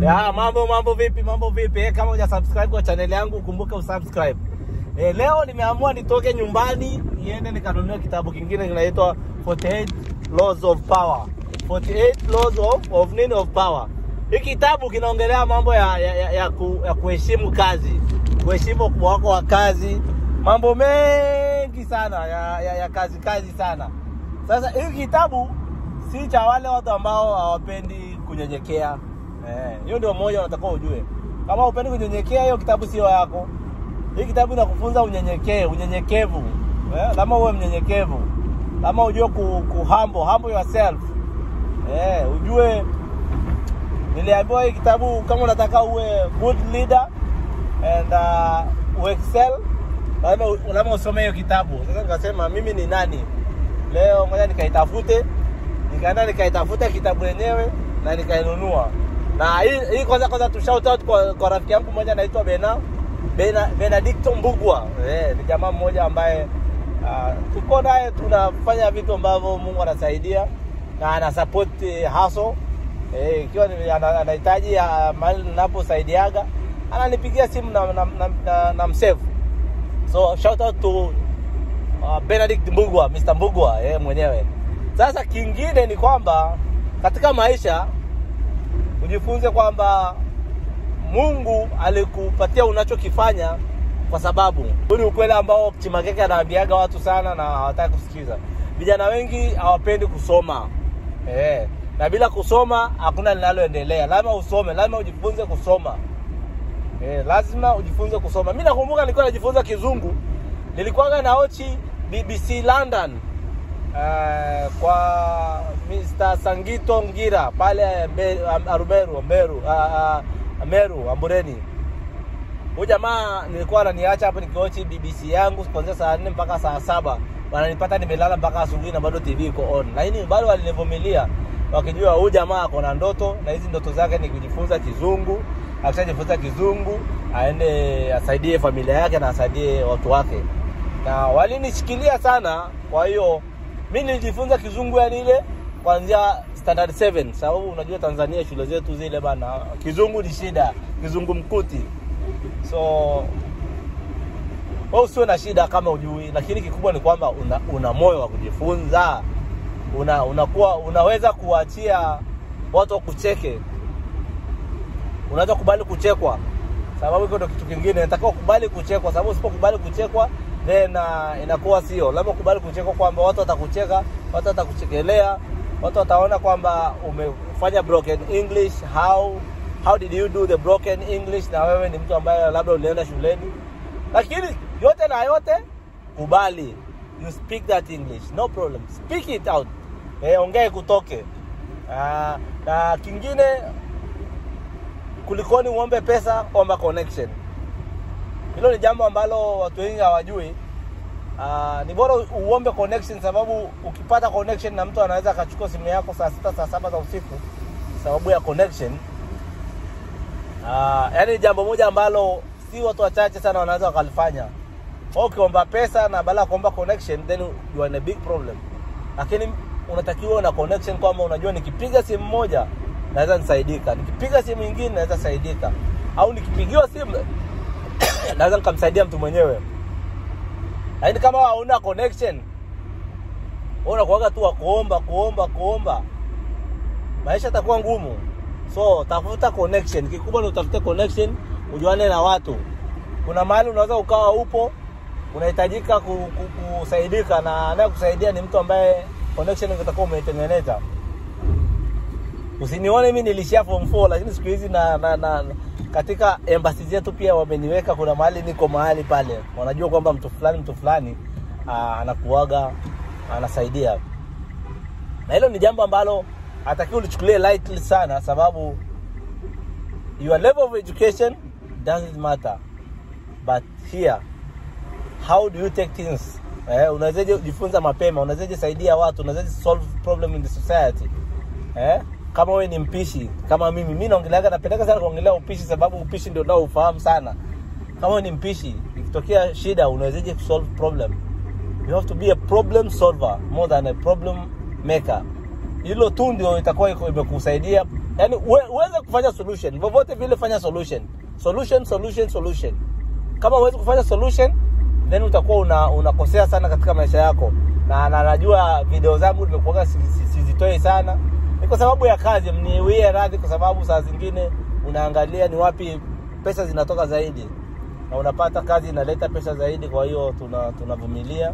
Ya, mambo vipi, mambo vipi? Kama huja subscribe kwa channel yangu, kumbuka usubscribe. Leo nimeamua nitoke nyumbani niende nikanunue kitabu kingine kinaitwa 48 Laws of Power. 48 Laws of nini of Power. Hiki kitabu kinaongelea mambo ya kuheshimu kazi, kuheshimu ukubwa wako wa kazi, mambo mengi sana ya kazi sana. Sasa hiki kitabu si cha wale watu ambao hawapendi kunyenyekea. Hiyo ndio moja unatakiwa ujue. Kama hupendi kunyenyekea, hiyo kitabu sio yako. Hii kitabu inakufunza unyenyekee, unyenyekevu. Lazima uwe mnyenyekevu. Lazima ujue ku humble yourself. Ujue, niliambiwa hii kitabu kama unataka uwe good leader and excel, lazima usome hiyo kitabu. Sasa nikasema mimi ni nani? Leo ngoja nikaitafute. Nikaenda nikaitafuta kitabu yenyewe na nikainunua. Na hii kwanza tu shout out kwa rafiki yangu mmoja anaitwa Benedicto Mbugua. Ni jamaa mmoja ambaye tuko naye tunafanya vitu ambavyo Mungu anasaidia na ana support hustle. Ikiwa anahitaji mahali ninaposaidiaga ananipigia simu na msave. So shout out to Benedict Mbugua, Mr. Mbugua mwenyewe. Sasa kingine ni kwamba katika maisha ujifunze kwamba Mungu alikupatia unachokifanya kwa sababu. Huu ni ukweli ambao Chimakeke anaambiaga watu sana na hawataki kusikiza. Vijana wengi hawapendi kusoma. Na bila kusoma hakuna linaloendelea. Lazima usome, lazima ujifunze kusoma. Lazima ujifunze kusoma. Mimi nakumbuka nilikuwa najifunza Kizungu. Nilikuwa naochi BBC London. Kwa Mr. Sangito Ngira pale Arumeru, Ambureni. Huyu jamaa nilikuwa ananiacha hapo nikiochi BBC yangu kuanzia saa 4 mpaka saa 7. Wananipata nimelala mpaka asubuhi na bado TV iko on. Lakini bado walinivumilia wakijua huyu jamaa ako na ndoto na hizi ndoto zake ni kujifunza Kizungu. Akishajifunza Kizungu aende asaidie familia yake na asaidie watu wake. Na walinishikilia sana, kwa hiyo mimi nilijifunza Kizungu yani ile kuanzia standard 7, sababu unajua Tanzania shule zetu zile bana Kizungu ni shida, Kizungu mkuti. So wewe usiwe na shida kama hujui, lakini kikubwa ni kwamba una moyo wa kujifunza. Unakuwa unaweza kuachia watu kucheke. Unaweza kubali kuchekwa. Sababu hiyo ndio kitu kingine, nataka ukubali kuchekwa, sababu usipokubali kuchekwa then inakuwa sio. Lazima ukubali kuchekwa kwamba watu watakucheka, watu watakuchekelea, watu wataona kwamba umefanya broken English. How did you do the broken English? Na wewe ni mtu ambaye labda ulienda shuleni. Lakini yote na yote kubali. You speak that English, no problem. Speak it out. Ongea kutoke. Na kingine, kulikoni uombe pesa, omba connection. Hilo ni jambo ambalo watu wengi hawajui. Ni bora uombe connection, sababu ukipata connection na mtu anaweza akachukua simu yako saa 6 saa 7 za usiku sababu ya connection. Yaani jambo moja ambalo si watu wachache sana wanaweza wakalifanya. Ukiomba pesa na badala kuomba connection, then you are in a big problem. Lakini unatakiwa na connection kwamba unajua nikipiga simu moja naweza nisaidika, nikipiga simu nyingine naweza saidika, au nikipigiwa simu naweza nikamsaidia mtu mwenyewe. Lakini kama hauna connection, unakuwa tu kuomba, maisha yatakuwa ngumu. So tafuta connection. Kikubwa ni utafute connection, ujuane na watu. Kuna mahali unaweza ukawa upo unahitajika kusaidika, na anayekusaidia ni mtu ambaye connection utakuwa umeitengeneza. Usinione mimi nilishia form 4, lakini siku hizi na katika embassy zetu pia wameniweka, kuna mahali niko mahali pale wanajua kwamba mtu fulani anakuaga anasaidia. Na hilo ni jambo ambalo hatakiwi ulichukulie lightly sana, sababu your level of education doesn't matter, but here how do you take things? Unawezaje kujifunza mapema, unawezaje saidia watu, unawezaje solve problem in the society? Kama wewe ni mpishi kama mimi naongeleaga, napendeka sana kuongelea upishi sababu upishi ndio nao ufahamu sana. Kama wewe ni mpishi, ikitokea shida unawezaje kusolve problem? You have to be a problem solver more than a problem maker. Hilo tu ndio itakuwa imekusaidia Yani uweze kufanya solution. Vyovyote vile fanya solution. Solution, solution, solution. Kama huwezi kufanya solution, then utakuwa unakosea sana katika maisha yako. Na najua video zangu nimekuwa sizitoi sana. Ni kwa sababu ya kazi, mniwie radhi kwa sababu saa zingine unaangalia ni wapi pesa zinatoka zaidi. Na unapata kazi inaleta pesa zaidi, kwa hiyo tunavumilia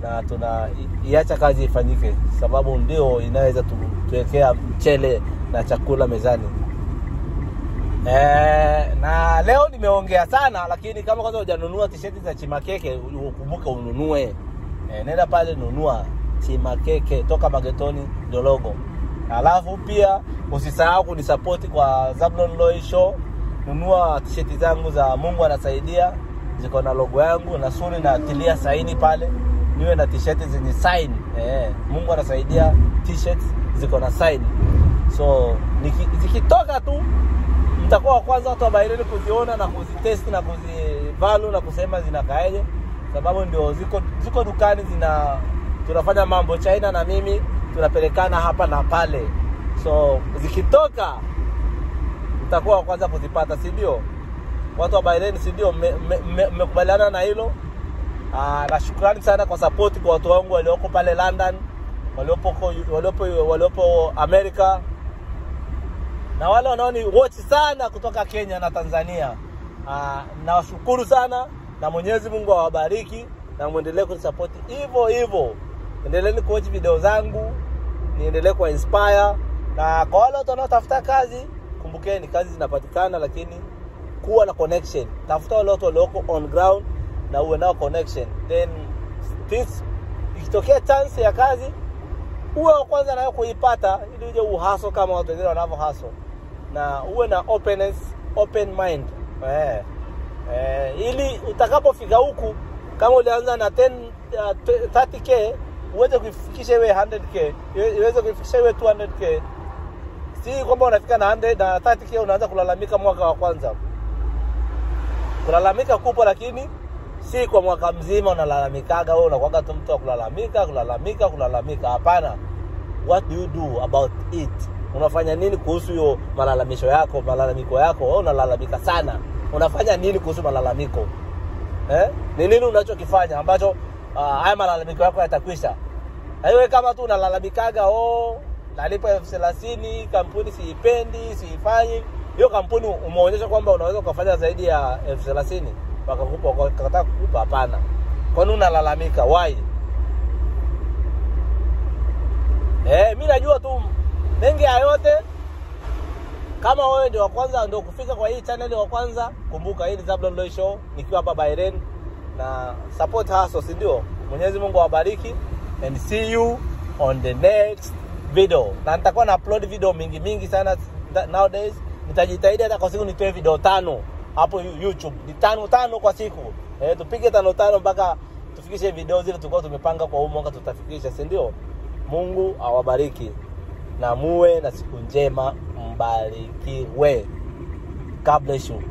na tunaiacha kazi ifanyike sababu ndio inaweza tuwekea mchele na chakula mezani. Na leo nimeongea sana, lakini kama kwanza hujanunua t-shirt za Chimakeke, ukumbuke ununue. Nenda pale nunua Chimakeke toka Magetoni ndio logo. Alafu pia usisahau kunisupport kwa Zablon Loy Show. Nunua t-shirt zangu za Mungu Anasaidia, ziko na logo yangu na suri na tilia saini pale. Niwe na t-shirt zenye sign. Mungu Anasaidia t-shirts ziko na sign. So zikitoka tu mtakuwa wa kwanza watu wa Bahrain kuziona na kuzitest na kuzivalue na kusema zinakaaje, sababu ndio ziko dukani, zina tunafanya mambo China na mimi tunapelekana hapa na pale. So zikitoka mtakuwa wa kwanza kuzipata, si ndio? Watu wa Bahrain, si ndio? Mmekubaliana na hilo? Na shukrani sana kwa support kwa watu wangu walioko pale London, waliopo Amerika, na wale wanaoni watch sana kutoka Kenya na Tanzania. Nawashukuru sana na Mwenyezi Mungu awabariki na muendelee kunisupport hivyo hivyo. Endeleeni kuwatch video zangu, niendelee kuwa inspire. Na kwa wale watu wanaotafuta kazi, kumbukeni kazi zinapatikana, lakini kuwa na connection. Tafuta wale watu walioko on ground na uwe nao connection. Then this ikitokea chance ya kazi, uwe wa kwanza nayo kuipata ili uje uhaso kama watu wengine wanavyo haso. Na uwe na openness, open mind. Ili utakapofika huku kama ulianza na 30k uweze kuifikisha iwe 100k, uweze kuifikisha iwe 200k. Si kwamba unafika na 100 na 30k unaanza kulalamika mwaka wa kwanza. Kulalamika kupo, lakini si kwa mwaka mzima unalalamikaga. Wewe unakuwa tu mtu wa kulalamika, kulalamika, kulalamika. Hapana. What do you do about it? Unafanya nini kuhusu hiyo malalamisho yako, malalamiko yako? Wewe unalalamika sana. Unafanya nini kuhusu malalamiko? Ni nini unachokifanya ambacho haya malalamiko yako yatakwisha? Wewe kama tu unalalamikaga, oh, nalipa 30,000, kampuni siipendi, siifanyi. Hiyo kampuni umeonyesha kwamba unaweza kufanya zaidi ya 30,000, wakakupa, wakakataa kukupa? Hapana. Kwa nini unalalamika? Why? Mimi najua tu mengi ya yote. Kama wewe ndio wa kwanza ndio kufika kwa hii channel wa kwanza, kumbuka hii ni Zablon Loy Show nikiwa hapa Bahrain na support hustle, si ndio? Mwenyezi Mungu awabariki and see you on the next video. Na nitakuwa na upload video mingi mingi sana nowadays. Nitajitahidi hata kwa siku nitoe video 5 hapo YouTube. Ni 5 kwa siku. Tupige 5 mpaka tufikishe video zile tulikuwa tumepanga kwa huu mwaka tutafikisha, si ndio? Mungu awabariki na muwe na siku njema, mbarikiwe. God bless you.